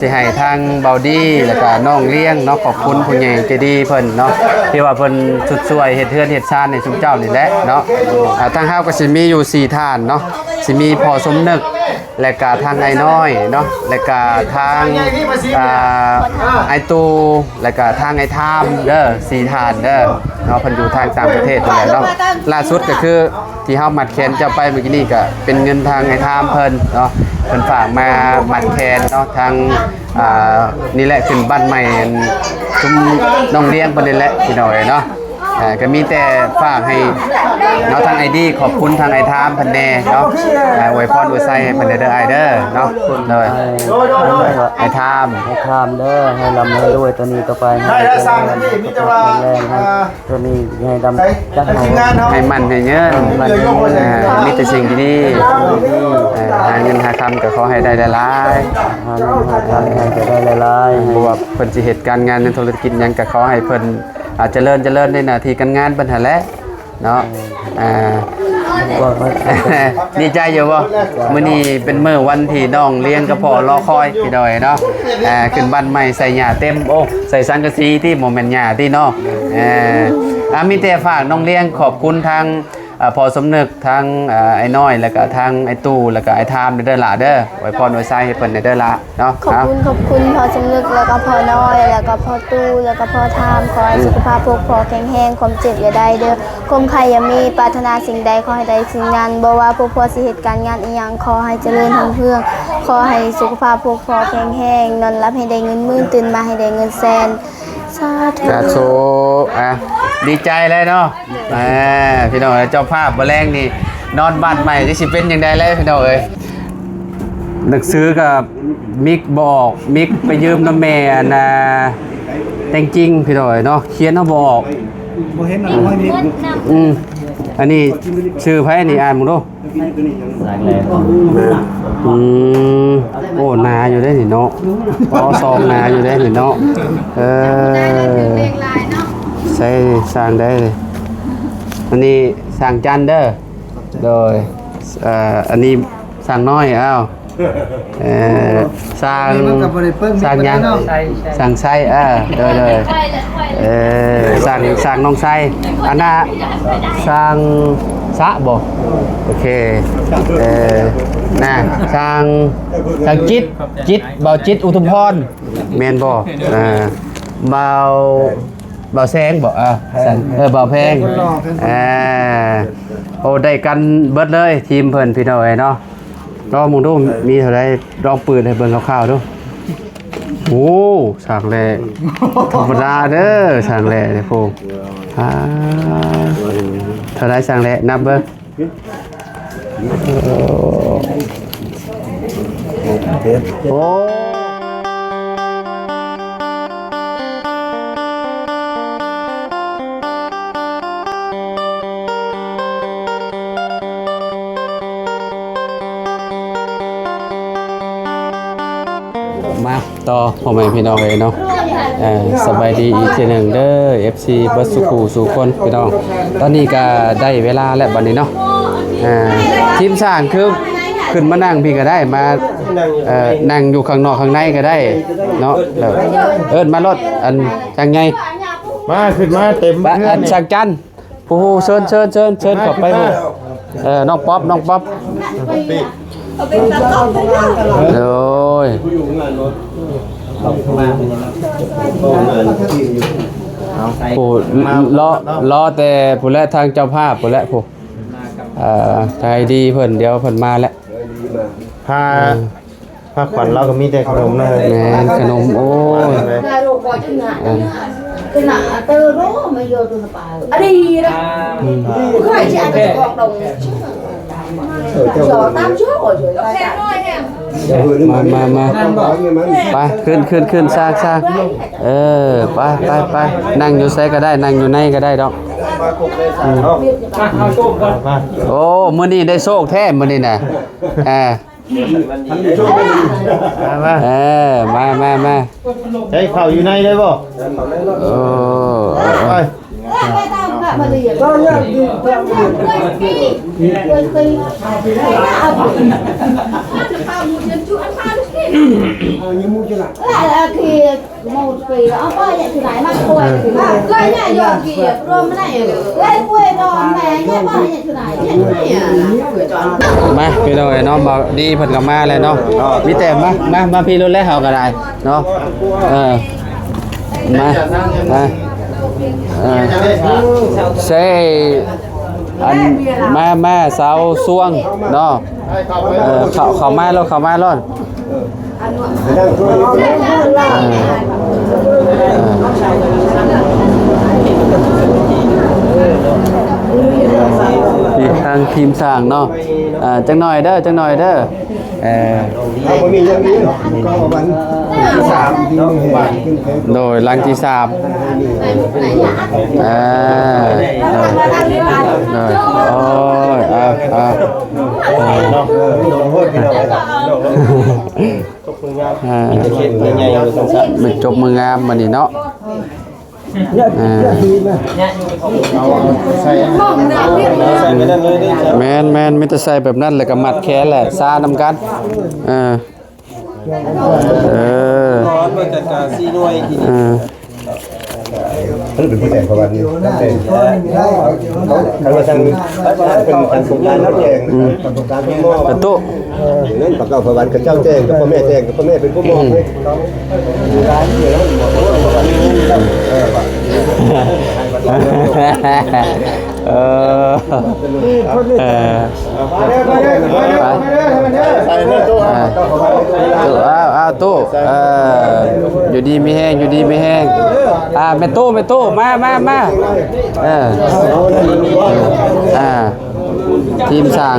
ຊິໃຫ້ທາງເບົາດີ ແລ້ວກະນ້ອງລ້ຽງເນາະ ຂອບຄຸນຜູ້ໃຫຍ່ໃຈດີເພິ່ນເນາະ ທີ່ວ່າເພິ່ນຊຸດຊ່ວຍເຮັດເຮືອນເຮັດຊານໃຫ້ຊຸມເຈົ້ານີ້ແຫຼະເນາະ. ອ່າ ທາງເຮົາກໍຊິມີຢູ່ສີ່ທ່ານເນາະ ຊິມີພໍ່ສົມນຶກ ແລະກະທາງອ້າຍນ້ອຍເນາະ ແລະກະທາງ ອ່າ ອ້າຍຕູ້ ແລະກະທາງອ້າຍທາມເດີ ສີ່ທ່ານເດີເນາະ ເພິ່ນຢູ່ທາງຕ່າງປະເທດພຸ້ນແຫຼະເນາະ. ລ່າສຸດກໍຄືທີ່ເຮົາມັດແຂນເຈົ້າໄປມື້ກີ້ນີ້ ກໍເປັນເງິນທາງອ້າຍທາມເພິ່ນເນາະ ເພິ່ນຝາກມາມັດແຂນເນາະ ທາງ ອ່າ ນີ້ແຫຼະ ຂຶ້ນບ້ານໃໝ່ ອັນ ຊຸມນ້ອງລ້ຽງເພິ່ນນີ້ແຫຼະ ພີ່ນ້ອງເອີຍເນາະ. ອ່າ ກໍມີແຕ່ຝາກໃຫ້ເນາະ ທາງອ້າຍດີ ຂອບຄຸນທາງອ້າຍທາມເພິ່ນແດ່ເນາະ. ອ່າ ອວຍພອນອວຍໄຊໃຫ້ເພິ່ນແດ່ເດີອ້າຍເດີເນາະ. ໂດຍ ອ້າຍທາມ ອ້າຍທາມເດີ ໃຫ້ລ່ຳໃຫ້ລວຍ ຕໍ່ນີ້ຕໍ່ໄປໃຫ້ເຈລິນສຸຂະພາບແຂງແຮງ ໃຫ້ ຕົວນີ້ໃຫ້ດຳຈັກໃຫ້ ໃຫ້ໝັ້ນໃຫ້ຍືນ ໃຫ້ໝັ້ນໃຫ້ຍືນ ອ່າ ມີແຕ່ສິ່ງດີໆ ອ່າ ຫາເງິນຫາຄຳກໍຂໍໃຫ້ໄດ້ຫຼາຍໆ ຫາເງິນຫາຄຳໃຫ້ກໍໄດ້ຫຼາຍໆ ບໍ່ວ່າເພິ່ນຊິເຮັດການງານໃນທຸລະກິດຫຍັງ ກໍຂໍໃຫ້ເພິ່ນ ອ່າ ຈະເລີນ ຈະເລີນໃນໜ້າທີ່ການງານເພິ່ນຫັ້ນແຫຼະເນາະ. ອ່າ ດີໃຈຢູ່ບໍ່? ມື້ນີ້ເປັນມື້ວັນທີ່ນ້ອງລ້ຽງກັບພໍ່ລໍຄອຍ ພີ່ນ້ອງເອີຍເນາະ. ອ່າ ຂຶ້ນບ້ານໃໝ່ໃສ່ຫຍ້າເຕັມ ໂອ້ ໃສ່ສັງກະສີຕິ ບໍ່ແມ່ນຫຍ້າຕິເນາະ. ເອີ ອ່າ ມີແຕ່ຝາກນ້ອງລ້ຽງຂອບຄຸນທາງ ອ່າ ພໍ່ສົມນຶກ ທາງ ອ່າ ອ້າຍນ້ອຍ ແລ້ວກະທາງອ້າຍຕູ້ ແລ້ວກະອ້າຍທາມເດີຫຼ້າເດີ ອວຍພອນອວຍໄຊໃຫ້ເພິ່ນເດີຫຼ້າເນາະ. ຂອບຄຸນ ອ່າ ຂອບຄຸນພໍ່ສົມນຶກ ແລ້ວກະພໍ່ນ້ອຍ ແລ້ວກະພໍ່ຕູ້ ແລ້ວກະພໍ່ທາມ ຂໍໃຫ້ ອືມ ສຸຂະພາບພວກພໍ່ແຂງແຮງ ຄວາມເຈັບຢ່າໄດ້ເດີ ຄວາມໄຂ້ຢ່າມີ ປາດຖະໜາສິ່ງໃດຂໍໃຫ້ໄດ້ສິ່ງນັ້ນ ບໍ່ວ່າພວກພໍ່ຊິເຮັດການງານອີ່ຫຍັງ ຂໍໃຫ້ຈະເລີນຮຸ່ງເຮືອງ ຂໍໃຫ້ສຸຂະພາບພວກພໍ່ແຂງແຮງ ນອນຫຼັບໃຫ້ໄດ້ເງິນໝື່ນ ຕື່ນມາໃຫ້ໄດ້ເງິນແສນ ສາທຸ ສາທຸ. ອ່າ ດີໃຈແລ້ວເນາະ. ອ່າ ພີ່ນ້ອງເອີຍ ເຈົ້າພາບມື້ແລງນີ້ນອນບ້ານໃໝ່ ຈັກຊິເປັນຈັ່ງໃດແລ້ວ ພີ່ນ້ອງເອີຍ. ໜັງສືກໍມິກບໍ່ອອກ ມິກໄປຢືມນຳແມ່ອັນນ່າ ແຕ່ງຈິງ ພີ່ນ້ອງເອີຍເນາະ ຂຽນເຮົາບໍ່ອອກ ບໍ່ເຫັນອັນຫ້ອຍມິກ. ອືມ ອັນນີ້ຊື່ໃຜນີ້ ອ່ານເບິ່ງດູ. ສ້າງແຫຼະ ອືມ ໂອ້ ໜາຢູ່ເດ້ນີ້ເນາະ ອໍ ຊອງໜາຢູ່ເດ້ນີ້ເນາະ. ເອີ ໃສ່ສ້າງໄດ້ ອັນນີ້ສ້າງຈັນເດີ ໂດຍ ເອີ ອັນນີ້ສ້າງນ້ອຍ ອ້າວ ເອີ ສ້າງ ອັນນີ້ມັນກໍບໍ່ໄດ້ເບິ່ງ ສ້າງຫຍັງ ເນາະ ສ້າງໄຊ ເອີ ໂດຍໆ ເອີ ສ້າງ ສ້າງນ້ອງໄຊ ອັນນ່າ ສ້າງສະບໍ ໂອເຄ ເອີ ນະ ສ້າງ ສ້າງຈິດ ຈິດ ເບົາຈິດ ອຸທຸມພອນ ແມ່ນບໍ່? ເອີ ເບົາ ເບົາແສງບໍ່? ເອີ ເອີ ເບົາແພງ ເອີ ໂອ້ ໄດ້ກັນເບິດເລີຍ ທີມເພິ່ນ ພີ່ນ້ອງເອີຍເນາະ. ລອງເບິ່ງດູ ມີເທົ່າໃດ ລອງເປີດໃຫ້ເບິ່ງຄ່າວໆດູ. ໂອ້ ສ້າງແຫຼະ ທຳມະດາເດີ ສ້າງແຫຼະນີ້ ໂອ້ ອ່າ ເທົ່າໃດ ສ້າງແຫຼະ ນັບເບິ່ງ. ໂອ້ ມາ ຕໍ່ ພໍ່ແມ່ພີ່ນ້ອງເອີຍເນາະ ເອີ ສະບາຍດີອີກເທື່ອໜຶ່ງເດີ ເອັຟຊີ ເບິດສູ່ຄູ່ສູ່ຄົນພີ່ນ້ອງ. ຕອນນີ້ກະໄດ້ເວລາແລ້ວບັດນີ້ເນາະ ເອີ ທີມຊ່າງຄືຂຶ້ນມານັ່ງພີ້ກະໄດ້ ມາ ເອີ ນັ່ງຢູ່ຂ້າງນອກຂ້າງໃນກະໄດ້ເນາະ ເອີ້ນມາໂລດ ອັນຊ່າງໃຫຍ່ ມາ ຂຶ້ນມາເຕັມເຮືອນນີ້ ອັນຊ່າງຈັນ ຜູ້ຮູ້ ເຊີນ ເຊີນ ເຊີນ ເຊີນເຂົ້າໄປ ເອີ ນ້ອງປັອບ ນ້ອງປັອບ ໂດຍ ຜູ້ ລໍ ລໍແຕ່ຜູ້ແລະ ທາງເຈົ້າພາບຜູ້ແລະ ຜູ້ ເອີ ທາງໄອດີເພິ່ນ ດຽວເພິ່ນມາແລ້ວ ພາ ເອີ ພາຂວັນລາວກໍມີແຕ່ຂະໜົມນະ ແມ່ນ ຂະໜົມ ໂອ້ຍ ເອີ ມາ ມາ ມາ ໄປ ຂຶ້ນ ຂຶ້ນ ຂຶ້ນ ຊາກ ຊາກ ເອີ ໄປ ໄປ ໄປ ນັ່ງຢູ່ໃສກໍໄດ້ ນັ່ງຢູ່ໃນກໍໄດ້ດອກ ອືມ ໂອ້ ມື້ນີ້ໄດ້ໂຊກແທ້ ມື້ນີ້ນະ ອ່າ ມາ ມາ ເອີ ມາ ມາ ມາ ໃສ່ເຂົ້າຢູ່ໃນໄດ້ບໍ່? ໂອ້ ໄປ ເອີ Ơ, như mũ chứ lạ. Ơ, ơ, thì một kỳ, ơ, có vậy thì lại mắc quên. Ơ, ơ, nhà vô kỳ, rồi mới lại, ơ, quên rồi, mẹ, nhà có vậy thì lại, nhà có vậy. ມາ ພີ່ນ້ອງເອີຍເນາະ ມາ ດີເພິ່ນກໍມາແລ້ວເນາະ ມີແຕ່ມາ ມາ ມາພີ້ໂລດແລ້ວ ເຮົາກໍໄດ້ເນາະ ເອີ ມາ ມາ ເອີ ເຊ ອັນ ມາ ມາ ສາວຊ່ວງເນາະ ເອີ ເຂົ້າ ເຂົ້າມາໂລດ ເຂົ້າມາໂລດ ອີກທາງທີມຊ່າງເນາະ ເອີ ຈັກໜ່ອຍເດີ ຈັກໜ່ອຍເດີ ເອີ ເອົາ ບໍ່ມີຫຍັງດີ ກໍປະມານທີສາມ ໂດຍ ຫຼັງທີສາມ ເອີ ໂດຍ ໂດຍ ໂອ້ຍ ເອົາ ເອົາ ເອີ ຈົບມືງາມ ອ່າ ມີແຕ່ເຂດໃຫຍ່ໆ ວ່າຊັ້ນຊະ ແມ່ນຈົບມືງາມບັດນີ້ເນາະ ອ່າ ເອົາໃສ່ ໃສ່ໄປນັ້ນເລີຍເດ້ ແມ່ນໆ ມີແຕ່ໃສ່ແບບນັ້ນ ແລ້ວກໍມັດແຂນແຫຼະ ຊານຳກັນ ເອີ ເອີ ກ່ອນມາຈັດການສີ່ໜ່ວຍ ເອີ ເພິ່ນເປັນຜູ້ແຕ່ງປະຫວັດນີ້ ແຕ່ງ ຄັນວ່າທາງເປັນການສົງການເຮົາແຕ່ງ ອືມ ປະຕູ ເອີ ນັ້ນປະເກົ່າປະຫວັດ ເຂົາເຈົ້າແຕ່ງກັບພໍ່ແມ່ ແຕ່ງກັບພໍ່ແມ່ເປັນຜູ້ບອກ ອືມ ເດ້ ເອີ ເອີ ເອີ ໄປ ເອີ ເອົາ ເອົາ ຕູ້ ເອີ ຢູ່ດີມີແຮງ ຢູ່ດີມີແຮງ ອ່າ ແມ່ຕູ້ ແມ່ຕູ້ ມາ ມາ ມາ ເອີ ອ່າ ທີມຊ່າງ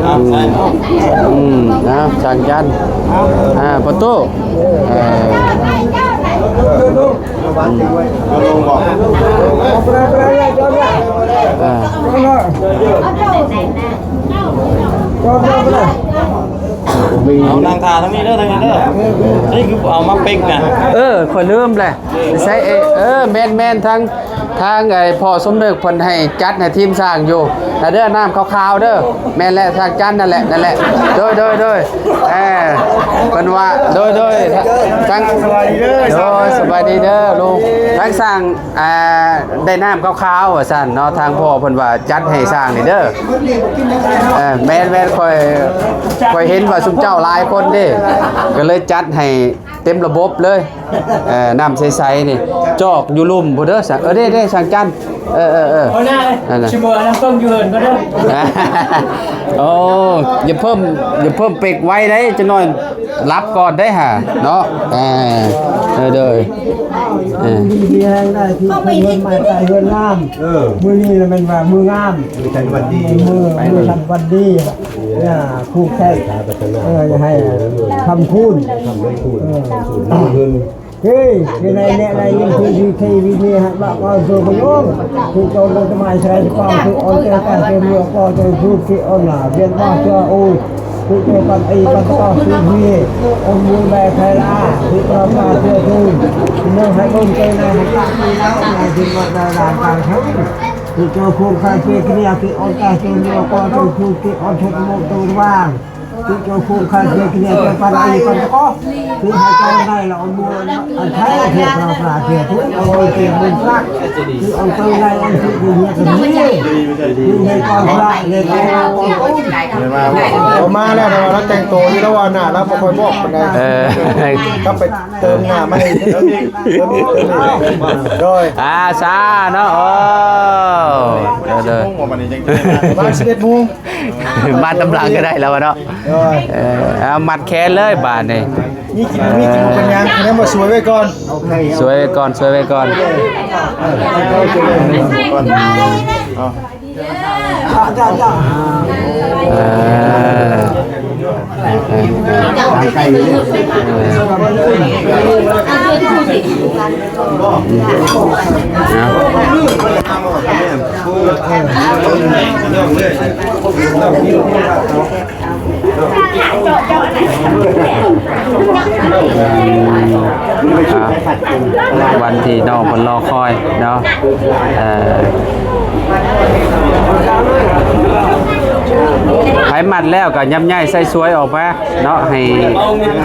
ອືມ ອືມ ເອົາ ຊ່າງຈັນ ອ່າ ປະຕູ ເອີ ອ່າ ເອົານັ່ງຖ້າທາງນີ້ເດີ ທາງນີ້ເດີ ນີ້ຄືເອົາມາເປັກນະ ເອີ ຂ້ອຍລືມແຫຼະ ໃສ່ ເອີ ເອີ ແມ່ນໆ ທາງ ທາງໄອ້ພໍ່ສົມນຶກເພິ່ນໃຫ້ຈັດໃຫ້ທີມຊ່າງຢູ່ ເດີ ນ້ຳຂາວໆ ເດີ ແມ່ນແຫຼະ ຊ່າງຈັນນັ້ນແຫຼະ ນັ້ນແຫຼະ ໂດຍ ໂດຍ ໂດຍ ເອີ ເພິ່ນວ່າ ໂດຍ ໂດຍ ທາງ ໂດຍ ສະບາຍດີເດີ ລູກ ທາງຊ່າງ ອ່າ ໄດ້ນ້ຳຂາວໆ ວ່າຊັ້ນເນາະ ທາງພໍ່ເພິ່ນວ່າຈັດໃຫ້ຊ່າງນີ້ເດີ ເອີ ແມ່ນໆ ຂ້ອຍ ຂ້ອຍເຫັນວ່າຊຸມເຈົ້າຫຼາຍຄົນເດ້ ກໍເລີຍຈັດໃຫ້ເຕັມລະບົບເລີຍ ເອີ ນ້ຳໃສໆ ນີ້ ຈອກຢູ່ລຸ່ມພຸ້ນເດີ ເອີ ເດ້ໆ ຊ່າງຈັນ ເອີໆໆ ເອົາໜ້າ ນັ້ນນະ ຊິບໍ່ເອົານ້ຳຕົ້ມຢູ່ເຮືອນບໍ່ເດີ ໂອ້ ຢ່າເພີ່ມ ຢ່າເພີ່ມເປັກໄວເດ້ ຈັກໜ້ອຍຫຼັບກ່ອນໄດ້ຫາເນາະ ເອີ ເດີ ເອີ ດີແຮງໄດ້ທີ່ເພິ່ນມາໃກ້ເຮືອນງາມ ເອີ ມື້ນີ້ລະແມ່ນວ່າມື້ງາມ ມື້ຈັນວັນດີ ມື້ ມື້ຈັນວັນດີ ເອີ ຜູກແຂນ ເອີ ໃຫ້ຄຳຄູນ ເອີ ເຮີ້ຍ ເຮັດໃຫ້ແນະໄດ້ຍິນຄືດີເຄວີເນ ຮັກລະກອນໂຊກະໂຍມ ຄືໂຈໂລກະມາຍສະໄລກອນ ຄືອອນເຕກາເຕເມືອກອນ ຄືຄືອອນລາວຽນບາເຊອໂອ ຄືເຕປັນອີປັນຕອ ຄືເວອອນມູແບໄຄລາ ຄືປະມາເຊອຄື ເມືອງໄຮບົນເຕນາຮັກລະ ຄືລາວນາຍຊິນວັດນາລານກາງທັງ ຄືເຈົ້າໂຄງຄາເຊກະເນຍ ຄືອອນກາເຊເມືອກອນ ຄືຄືອອນເທດໂມໂຕວາງ ຄືເຈົ້າໂຄງຄາເຊກະເນຍ ເຈົ້າປານາອີປັນຕະກອ ຄືໃຫ້ເຈົ້າໄດ້ລະເອົາເມືອອັນໄທເທພະລາເທທຸກເອົາໄວ້ເຕຍມຸນພະ ຄືເອົາເຈົ້າໄດ້ອັນຄືເຮືອກະເນຍ ຄືໃຫ້ກອນພະໃຫ້ກອນ ເອົາມາແລ້ວ ແຕ່ວ່າລາວແຕ່ງໂຕຢູ່ ລາວວ່າໜ້າລາວບໍ່ຄ່ອຍບອກປານໃດ ເອີ ກັບໄປເຕີມໜ້າໃໝ່ ໂດຍ ອ່າ ສາເນາະ ໂອ້ ເດີ ໂມງບໍ່ບັດນີ້ ຍັງມາ ສິບເອັດໂມງ ມາຕຳຫຼັງກໍໄດ້ແລ້ວວະເນາະ ໂດຍ ເອີ ເອົາມັດແຂນເລີຍບາດນີ້ ມີກິນ ມີກິນບໍ່ເປັນຫຍັງ ແນມວ່າສວຍໄວ້ກ່ອນ ສວຍໄວ້ກ່ອນ ສວຍໄວ້ກ່ອນ ເອີ ເອີ ເອີ ອ່າ ວັນທີ່ນ້ອງເພິ່ນລໍຄອຍເນາະ ເອີ ອ່າ ໃຜມັດແລ້ວກໍຫຍັບຍ້າຍໃສ່ສວຍອອກມາເນາະ ໃຫ້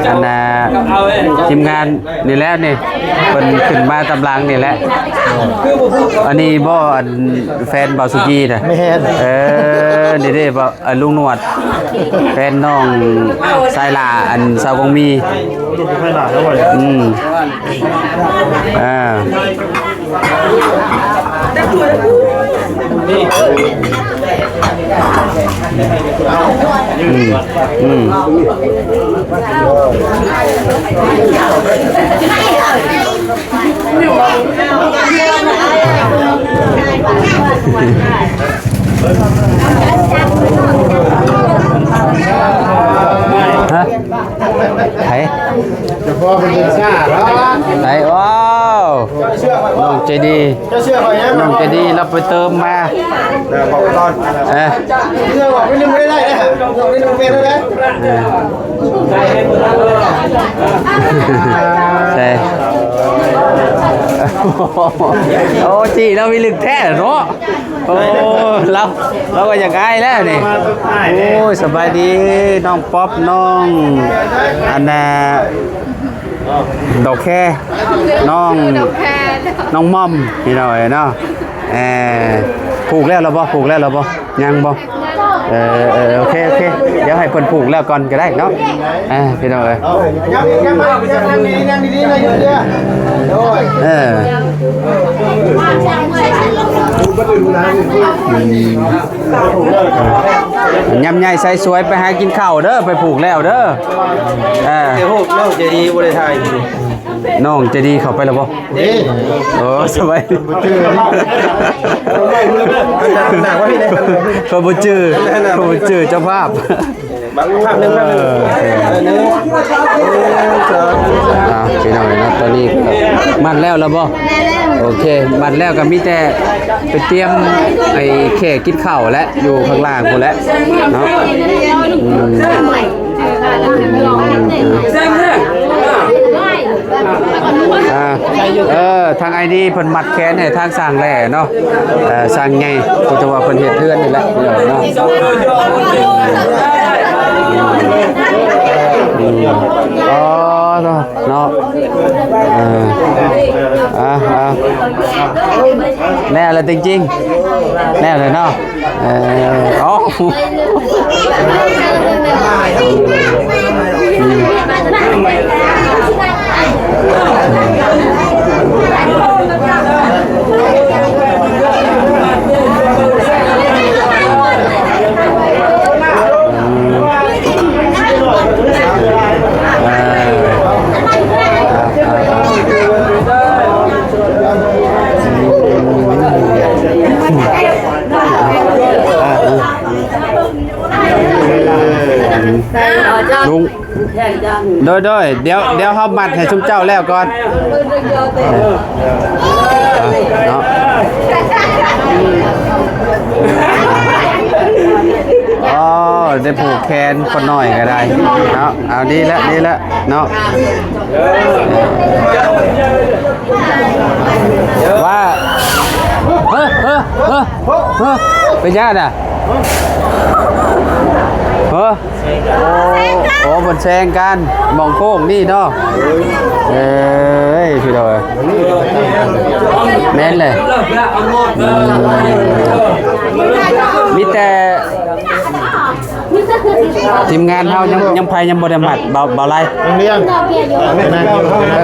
ອັນນ່າທີມງານນີ້ແຫຼະນີ້ ເພິ່ນຂຶ້ນມາຕາມຫຼັງນີ້ແຫຼະ. ອັນນີ້ບໍ່ ອັນແຟນບ່າວສຸກີນະ? ແມ່ນ. ເອີ ນີ້ເດ້ ເອີ ລຸງໜວດ ແຟນນ້ອງຊາຍຫຼ້າ ອັນສາວກອງມີ. ອືມ ອ່າ ອືມ ອືມ. ຮະ ໃຜ? ເຈົ້າພໍ່ເພິ່ນເປັນຊາເນາະ. ໃຜ? ວ້າວ ເຈົ້າເຊື່ອຂ້ອຍບໍ່? ນ້ອງໃຈດີ ເຈົ້າເຊື່ອຂ້ອຍຍັງ? ນ້ອງໃຈດີ ລາວໄປເຕີມມາ. ເອີ ບອກກ່ອນ ເອີ ເຊື່ອວ່າເປັນໜຶ່ງບໍ່ໄດ້ໄດ້ເດ້ ເປັນໜຶ່ງເປັນໄດ້. ເອີ ໃຊ່ ໂອ້ ຈີ້ລາວມີລຶກແທ້ເນາະ. ໂອ້ ລາວ ລາວກໍຢາກອາຍແລ້ວນີ້. ໂອ້ຍ ສະບາຍດີ ນ້ອງປັອບ ນ້ອງ ອັນນ່າ ດອກແຄ ນ້ອງ ນ້ອງມອມ ພີ່ນ້ອງເອີຍເນາະ. ເອີ ຜູກແລ້ວລະບໍ່? ຜູກແລ້ວລະບໍ່? ຍັງບໍ່? ເອີ ເອີ ໂອເຄ ໂອເຄ ດຽວໃຫ້ເພິ່ນຜູກແລ້ວກ່ອນກໍໄດ້ເນາະ. ອ່າ ພີ່ນ້ອງເອີຍ ເອີ ຫຍັບຍ້າຍໃສ່ສວຍໄປຫາກິນເຂົ້າເດີ ໄປຜູກແລ້ວເດີ. ເອີ ນ້ອງໃຈດີບໍ່ໄດ້ຖ່າຍ ນ້ອງໃຈດີເຂົ້າໄປແລ້ວບໍ່? ເດ້ ໂອ້ ສະບາຍດີ ບໍ່ຈື່ ເຂົາບໍ່ຈື່ ເຂົາບໍ່ຈື່ເຈົ້າພາບ. ບັກພາບໜຶ່ງ ພາບໜຶ່ງ ເອີ ເອີ ໜຶ່ງ ອ່າ ພີ່ນ້ອງເນາະ ຕອນນີ້ມັດແລ້ວລະບໍ່? ໂອເຄ ມັດແລ້ວກໍມີແຕ່ໄປຕຽມໃຫ້ແຂກກິນເຂົ້າແຫຼະ ຢູ່ຂ້າງລ່າງພຸ້ນແຫຼະເນາະ. ອືມ ອ່າ ເອີ ທາງອ້າຍດີເພິ່ນມັດແຂນໃຫ້ທາງຊ່າງແຫຼເນາະ ເອີ ຊ່າງໃຫຍ່ ເພາະວ່າເພິ່ນເຮັດເຮືອນນີ້ແຫຼະເນາະ. ອໍ ເນາະ ເນາະ ເອີ ອ່າ ອ່າ ແນ່ແຫຼະ ຈິງໆ ແນ່ແຫຼະເນາະ. ເອີ ເອົ້າ ລຸງ ໂດຍ ໂດຍ ດຽວ ດຽວເຮົາມັດໃຫ້ຊຸມເຈົ້າແລ້ວກ່ອນເນາະ. ອໍ ໄດ້ຜູກແຂນຄົນນ້ອຍກໍໄດ້ເນາະ. ເອົາ ດີແລ້ວ ດີແລ້ວເນາະ. ວ່າ ເຮີ ເຮີ ເຮີ ເຮີ ເປັນຫຍັງນະ? ເຮີ ໂອ້ ໂອ້ ເພິ່ນແຊງກັນ ໝ່ອງໂຄ້ງນີ້ເນາະ. ເອີຍ ພີ່ນ້ອງເອີຍ ແມ່ນແຫຼະ. ອືມ ມີແຕ່ ທີມງານເຮົາຍັງ ຍັງ ໃຜຍັງບໍ່ໄດ້ມັດ? ເບົາ ເບົາໄລ ຍັງລ້ຽງ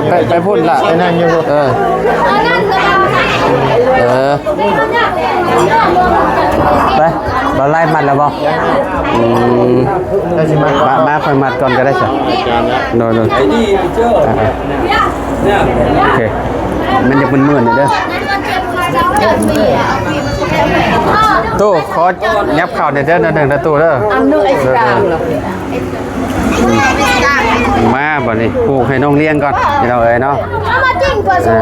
ໄປ ໄປ ໄປພຸ້ນລະ ໄປນັ່ງຢູ່ ເອີ ເອີ ໄປ ເບົາໄລມັດແລ້ວບໍ່? ອືມ ໄດ້ຊິມັດ ມາ ມາ ຂ້ອຍມັດກ່ອນກໍໄດ້ຊະ. ໂດຍ ໂດຍ ອ່າ ໂອເຄ ມັນຢາກມຶນໆ ເດີ. ຕູ້ ຂໍຫຍັບເຂົ້າແດ່ເດີ ໜ້ອຍໜຶ່ງເດີຕູ້ເດີ. ມາບັດນີ້ ຜູກໃຫ້ນ້ອງລ້ຽງກ່ອນ ພີ່ນ້ອງເອີຍເນາະ. ອ່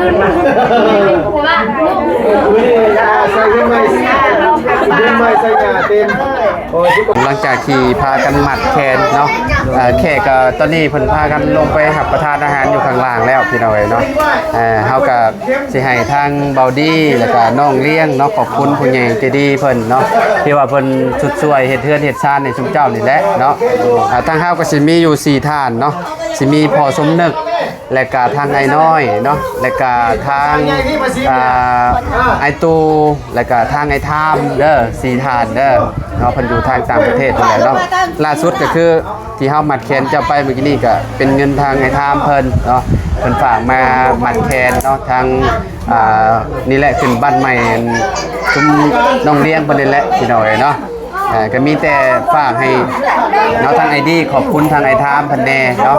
ອື່ນ ມື້ນີ້ຢາໃສ່ເງິນໃໝ່ ເງິນໃໝ່ໃສ່ໜ້າເຕັມ. ໂອ້ຍ ຫຼັງຈາກທີ່ພາກັນມັດແຂນເນາະ ເອີ ແຂກກໍຕອນນີ້ເພິ່ນພາກັນລົງໄປຮັບປະທານອາຫານຢູ່ຂ້າງລ່າງແລ້ວ ພີ່ນ້ອງເອີຍເນາະ. ເອີ ເຮົາກໍຊິໃຫ້ທາງເບົາດີ ແລ້ວກໍນ້ອງລ້ຽງເນາະ ຂອບຄຸນຜູ້ໃຫຍ່ໃຈດີເພິ່ນເນາະ ທີ່ວ່າເພິ່ນຊຸດຊ່ວຍເຮັດເຮືອນເຮັດຊານໃຫ້ຊຸມເຈົ້ານີ້ແຫຼະເນາະ. ອ່າ ທາງເຮົາກໍຊິມີຢູ່ສີ່ທ່ານເນາະ ຊິມີພໍ່ສົມນຶກ ແລະກະທາງອ້າຍນ້ອຍເນາະ ແລະກະທາງ ອ່າ ອ້າຍຕູ້ ແລະກະທາງອ້າຍທາມເດີ ສີ່ທ່ານເດີເນາະ. ເພິ່ນຢູ່ທາງຕ່າງປະເທດພຸ້ນແຫຼະເນາະ. ລ່າສຸດກໍຄືທີ່ເຮົາມັດແຂນເຈົ້າໄປມື້ກີ້ນີ້ ກໍເປັນເງິນທາງອ້າຍທາມເພິ່ນເນາະ ເພິ່ນຝາກມາມັດແຂນເນາະ ທາງ ອ່າ ນີ້ແຫຼະ ຂຶ້ນບ້ານໃໝ່ ອັນ ຊຸມນ້ອງລ້ຽງເພິ່ນນີ້ແຫຼະ ພີ່ນ້ອງເອີຍເນາະ. ອ່າ ກໍມີແຕ່ຝາກໃຫ້ເນາະ ທາງອ້າຍດີ ຂອບຄຸນທາງອ້າຍທາມເພິ່ນແດ່ເນາະ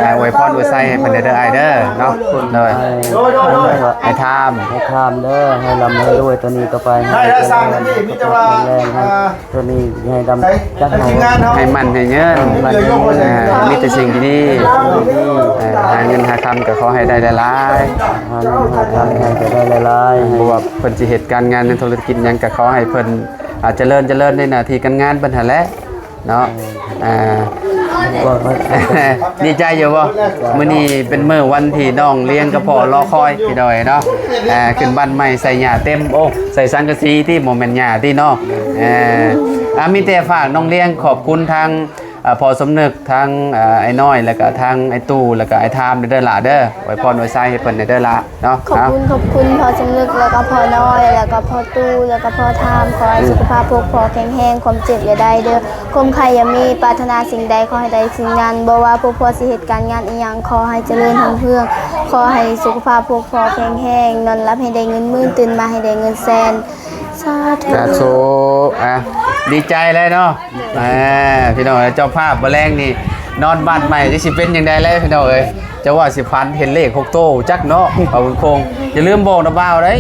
ອ່າ ອວຍພອນອວຍໄຊໃຫ້ເພິ່ນແດ່ເດີອ້າຍເດີເນາະ ໂດຍ ອ້າຍທາມ ອ້າຍທາມເດີ ໃຫ້ລ່ຳໃຫ້ລວຍ ຕໍ່ນີ້ຕໍ່ໄປໃຫ້ເຈລິນສຸຂະພາບແຂງແຮງ ໃຫ້ ຕົວນີ້ໃຫ້ດຳຈັກໃຫ້ ໃຫ້ໝັ້ນໃຫ້ຍືນ ໃຫ້ໝັ້ນໃຫ້ຍືນ ອ່າ ມີແຕ່ສິ່ງດີໆ ເອີ ຫາເງິນຫາຄຳກໍຂໍໃຫ້ໄດ້ຫຼາຍໆ ຫາເງິນຫາຄຳໃຫ້ກໍໄດ້ຫຼາຍໆ ບໍ່ວ່າເພິ່ນຊິເຮັດການງານໃນທຸລະກິດຫຍັງ ກໍຂໍໃຫ້ເພິ່ນ ອ່າ ຈະເລີນ ຈະເລີນໃນໜ້າທີ່ການງານເພິ່ນຫັ້ນແຫຼະເນາະ ອ່າ ດີໃຈຢູ່ບໍ່? ມື້ນີ້ເປັນມື້ວັນທີ່ນ້ອງລຽງກັບພໍ່ລໍຄອຍ ພີ່ນ້ອງເອີຍເນາະ ອ່າ ຂຶ້ນບ້ານໃໝ່ໃສ່ຫຍ້າເຕັມ ໂອ້ ໃສ່ສັງກະສີຕິ ບໍ່ແມ່ນຫຍ້າຕິເນາະ ອ່າ ອ່າ ມີແຕ່ຝາກນ້ອງລຽງຂອບຄຸນທາງ ອ່າ ພໍ່ສົມນຶກ ທາງ ອ່າ ອ້າຍນ້ອຍ ແລ້ວກໍທາງອ້າຍຕູ້ ແລ້ວກໍອ້າຍທາມເດີຫຼ້າເດີ ອວຍພອນອວຍໄຊໃຫ້ເພິ່ນເດີຫຼ້າເນາະ ຂອບຄຸນ ຂອບຄຸນພໍ່ສົມນຶກ ແລ້ວກໍພໍ່ນ້ອຍ ແລ້ວກໍພໍ່ຕູ້ ແລ້ວກໍພໍ່ທາມ ຂໍໃຫ້ສຸຂະພາບພົກພໍແຂງແຮງ ຄວາມເຈັບຢ່າໄດ້ເດີ ຄວາມໄຂ້ຢ່າມີ ປາດຖະໜາສິ່ງໃດຂໍໃຫ້ໄດ້ສິ່ງນັ້ນ ບໍ່ວ່າພວກພໍ່ຊິເຮັດການງານອີ່ຫຍັງ ຂໍໃຫ້ຈະເລີນຮຸ່ງເຮືອງ ຂໍໃຫ້ສຸຂະພາບພົກພໍແຂງແຮງ ນອນຫຼັບໃຫ້ໄດ້ເງິນໝື່ນ ຕື່ນມາໃຫ້ໄດ້ເງິນແສນ ສາທຸ ສາທຸ ອ່ະ ດີໃຈແລ້ວເນາະ ອ່າ ພີ່ນ້ອງເຈົ້າພາບ ມື້ແລງນີ້ນອນບ້ານໃໝ່ ຈັກຊິເປັນຈັ່ງໃດແລ້ວ ພີ່ນ້ອງເອີຍ ຈະວ່າຊິຝັນເຫັນເລກຫົກໂຕຈັກເນາະ ເອົາຄົງ ຢ່າລືມບອກນ້າບ່າວໄດ໋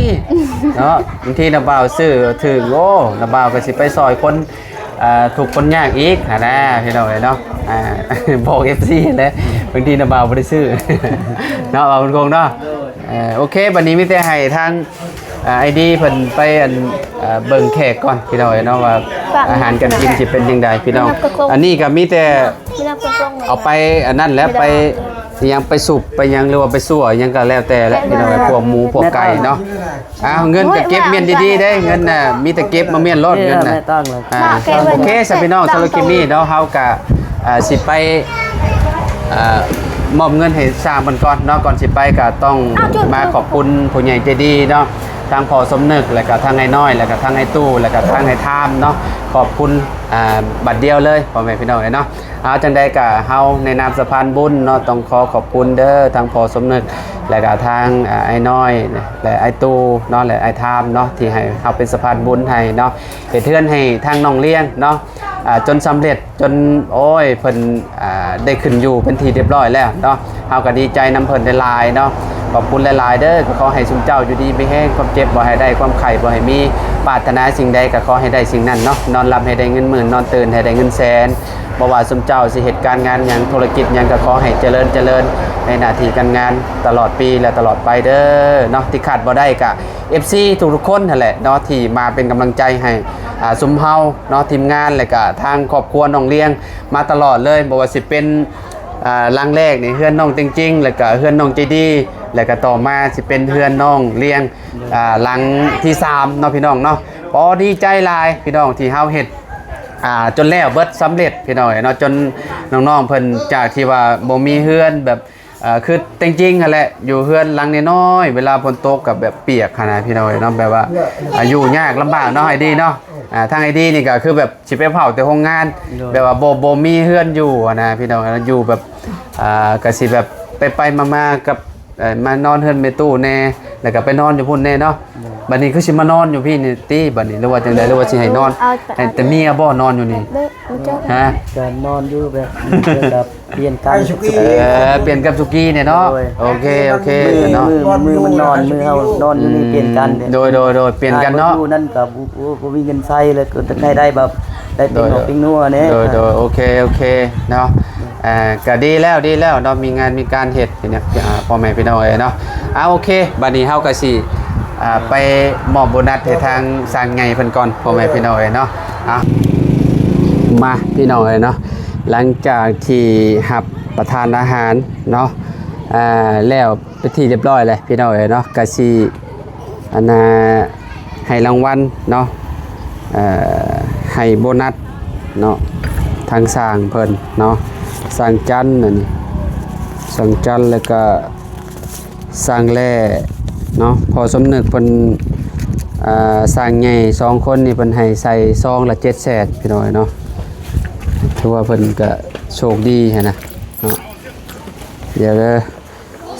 ເນາະ ບາງທີນ້າບ່າວຊື້ຖືກ ໂອ້ ນ້າບ່າວກໍຊິໄປຊ່ອຍຄົນ ອ່າ ທຸກຄົນຍາກອີກຫັ້ນນະ ພີ່ນ້ອງເອີຍເນາະ ອ່າ ບອກເອັຟຊີຫັ້ນແຫຼະ ບາງທີນ້າບ່າວບໍ່ໄດ້ຊື້ເນາະ ເອົາຄົງເນາະ ເອີ ໂອເຄ ບັດນີ້ມີແຕ່ໃຫ້ທາງ ອ່າ ອ້າຍດີເພິ່ນໄປ ອັນ ເອີ ເບິ່ງແຂກກ່ອນ ພີ່ນ້ອງເອີຍເນາະ ວ່າອາຫານການກິນຊິເປັນຈັ່ງໃດ ພີ່ນ້ອງ ອັນນີ້ກໍມີແຕ່ເອົາໄປອັນນັ້ນແຫຼະ ໄປຫຍັງ ໄປສຸບ ໄປຫຍັງ ຫຼືວ່າໄປຊົ່ວຫຍັງກໍແລ້ວແຕ່ແຫຼະ ພີ່ນ້ອງເອີຍ ພວກໝູພວກໄກ່ເນາະ ອ້າວ ເງິນກໍເກັບມ້ຽນດີໆເດ້ ເງິນນະ ມີແຕ່ເກັບມາມ້ຽນໂລດ ເງິນນະ ອ່າ ໂອເຄ ຊະພີ່ນ້ອງ ສຳລັບຄລິບນີ້ເນາະ ເຮົາກໍ ອ່າ ຊິໄປ ອ່າ ມອບເງິນໃຫ້ຊ່າງເພິ່ນກ່ອນເນາະ ກ່ອນຊິໄປກໍຕ້ອງມາຂອບຄຸນຜູ້ໃຫຍ່ໃຈດີເນາະ ທັງພໍ່ສົມນຶກ ແລ້ວກໍທັງອ້າຍນ້ອຍ ແລ້ວກໍທັງອ້າຍຕູ້ ແລ້ວກໍທັງອ້າຍທາມເນາະ ຂອບຄຸນ ອ່າ ບັດດຽວເລີຍ ພໍ່ແມ່ພີ່ນ້ອງເອີຍເນາະ ເອົາ ຈັ່ງໃດກໍເຮົາໃນນາມສະພານບຸນເນາະ ຕ້ອງຂໍຂອບຄຸນເດີ ທັງພໍ່ສົມນຶກ ແລ້ວກໍທັງ ອ່າ ອ້າຍນ້ອຍ ແລະ ອ້າຍຕູ້ເນາະ ແລະ ອ້າຍທາມເນາະ ທີ່ໃຫ້ເຮົາເປັນສະພານບຸນໃຫ້ເນາະ ເຮັດເຮືອນໃຫ້ທາງນ້ອງລຽງເນາະ ອ່າ ຈົນສຳເລັດ ຈົນ ໂອ້ຍ ເພິ່ນ ອ່າ ໄດ້ຂຶ້ນຢູ່ເປັນທີ່ຮຽບຮ້ອຍແລ້ວເນາະ ເຮົາກໍດີໃຈນຳເພິ່ນຫຼາຍໆເນາະ ຂອບຄຸນຫຼາຍໆເດີ ກໍຂໍໃຫ້ຊຸມເຈົ້າຢູ່ດີມີແຮງ ຄວາມເຈັບບໍ່ໃຫ້ໄດ້ ຄວາມໄຂ້ບໍ່ໃຫ້ມີ ປາດຖະໜາສິ່ງໃດກໍຂໍໃຫ້ໄດ້ສິ່ງນັ້ນເນາະ ນອນຫຼັບໃຫ້ໄດ້ເງິນໝື່ນ ນອນຕື່ນໃຫ້ໄດ້ເງິນແສນ ບໍ່ວ່າຊຸມເຈົ້າຊິເຮັດການງານຫຍັງ ທຸລະກິດຫຍັງ ກໍຂໍໃຫ້ຈະເລີນ ຈະເລີນໃນໜ້າທີ່ການງານຕະຫຼອດປີ ແລະ ຕະຫຼອດໄປເດີເນາະ ທີ່ຂາດບໍ່ໄດ້ກໍ ເອັຟຊີ ທຸກໆຄົນຫັ້ນແຫຼະເນາະ ທີ່ມາເປັນກຳລັງໃຈໃຫ້ ອ່າ ຊຸມເຮົາເນາະ ທີມງານ ແລະກະທາງຄອບຄົວນ້ອງລຽງມາຕະຫຼອດເລີຍ ບໍ່ວ່າຊິເປັນ ອ່າ ຫຼັງແລກນີ້ເຮືອນນ້ອງເຕັງຈິງ ແລະກະເຮືອນນ້ອງໃຈດີ ແລະກະຕໍ່ມາຊິເປັນເຮືອນນ້ອງລຽງ ອ່າ ຫຼັງທີສາມເນາະ ພີ່ນ້ອງເນາະ ກໍດີໃຈຫຼາຍພີ່ນ້ອງ ທີ່ເຮົາເຮັດ ອ່າ ຈົນແລ້ວເບິດສຳເລັດ ພີ່ນ້ອງເອີຍເນາະ ຈົນນ້ອງໆເພິ່ນ ຈາກທີ່ວ່າບໍ່ມີເຮືອນແບບ ອ່າ ຄືແຕ່ງຈິງຫັ້ນແຫຼະ ຢູ່ເຮືອນຫຼັງນ້ອຍໆ ເວລາຝົນຕົກກໍແບບປຽກຫັ້ນນະ ພີ່ນ້ອງເອີຍເນາະ ແບບວ່າ ອ່າ ຢູ່ຍາກລຳບາກເນາະ ອ້າຍດີເນາະ ອ່າ ທາງອ້າຍດີນີ້ກໍຄືແບບຊິໄປເຝົ້າແຕ່ໂຮງງານ ໂດຍ ແບບວ່າບໍ່ ບໍ່ມີເຮືອນຢູ່ຫັ້ນນະ ພີ່ນ້ອງເອີຍ ຢູ່ແບບ ອ່າ ກໍຊິແບບໄປໆມາໆກັບ ເອີ ມານອນເຮືອນແມ່ຕູ້ແດ່ ແລ້ວກໍໄປນອນຢູ່ພຸ້ນແດ່ເນາະ ໂດຍ ບັດນີ້ຄືຊິມານອນຢູ່ພີ້ນີ້ຕິ ບັດນີ້ ຫຼືວ່າຈັ່ງໃດ ຫຼືວ່າຊິໃຫ້ນອນ ເອົາ ໃຫ້ແຕ່ເມຍບໍ່ນອນຢູ່ນີ້ ເອີ ບໍ່ຈັກ ຮະ ກໍນອນຢູ່ແບບ ແບບ ປ່ຽນກັນ ເອີ ປ່ຽນກັນສຸກີແດ່ເນາະ ໂດຍ ໂອເຄ ໂອເຄ ມື້ ເນາະ ມື້ ມື້ມັນນອນ ມື້ເຮົານອນຢູ່ນີ້ ອືມ ປ່ຽນກັນເດ້ ໂດຍ ໂດຍ ໂດຍ ປ່ຽນກັນເນາະ ຢູ່ນັ້ນກໍບໍ່ ບໍ່ ບໍ່ມີເງິນໃຊ້ ແລ້ວກໍຢາກໃຫ້ໄດ້ແບບ ໄດ້ເປັນ ໂດຍ ເປັນຫົວແດ່ ໂດຍ ໂດຍ ໂອເຄ ໂອເຄ ເນາະ ອ່າ ກໍດີແລ້ວ ດີແລ້ວເນາະ ມີງານມີການເຮັດ ພີ່ນ້ອງ ອ່າ ພໍ່ແມ່ພີ່ນ້ອງເອີຍເນາະ ອ່າ ໂອເຄ ບັດນີ້ເຮົາກໍຊິ ອ່າ ໄປມອບໂບນັດໃຫ້ທາງຊ່າງໃຫຍ່ເພິ່ນກ່ອນ ພໍ່ແມ່ພີ່ນ້ອງເອີຍເນາະ ອ່າ ມາ ພີ່ນ້ອງເອີຍເນາະ ຫຼັງຈາກທີ່ຮັບປະທານອາຫານເນາະ ອ່າ ແລ້ວເປັນທີ່ຮຽບຮ້ອຍແລ້ວ ພີ່ນ້ອງເອີຍເນາະ ກະຊິ ອັນນ່າ ໃຫ້ລາງວັນເນາະ ເອີ ໃຫ້ໂບນັດເນາະ ທາງຊ່າງເພິ່ນເນາະ ຊ່າງຈັນ ອັນນີ້ ຊ່າງຈັນ ແລ້ວກະຊ່າງແຫຼ້ເນາະ ພໍ່ສົມນຶກເພິ່ນ ອ່າ ຊ່າງໃຫຍ່ສອງຄົນນີ້ ເພິ່ນໃຫ້ໃສ່ຊອງລະເຈັດແສນ ພີ່ນ້ອງເນາະ ຖືວ່າເພິ່ນກະໂຊກດີຫັ້ນນະເນາະ ດຽວເດີ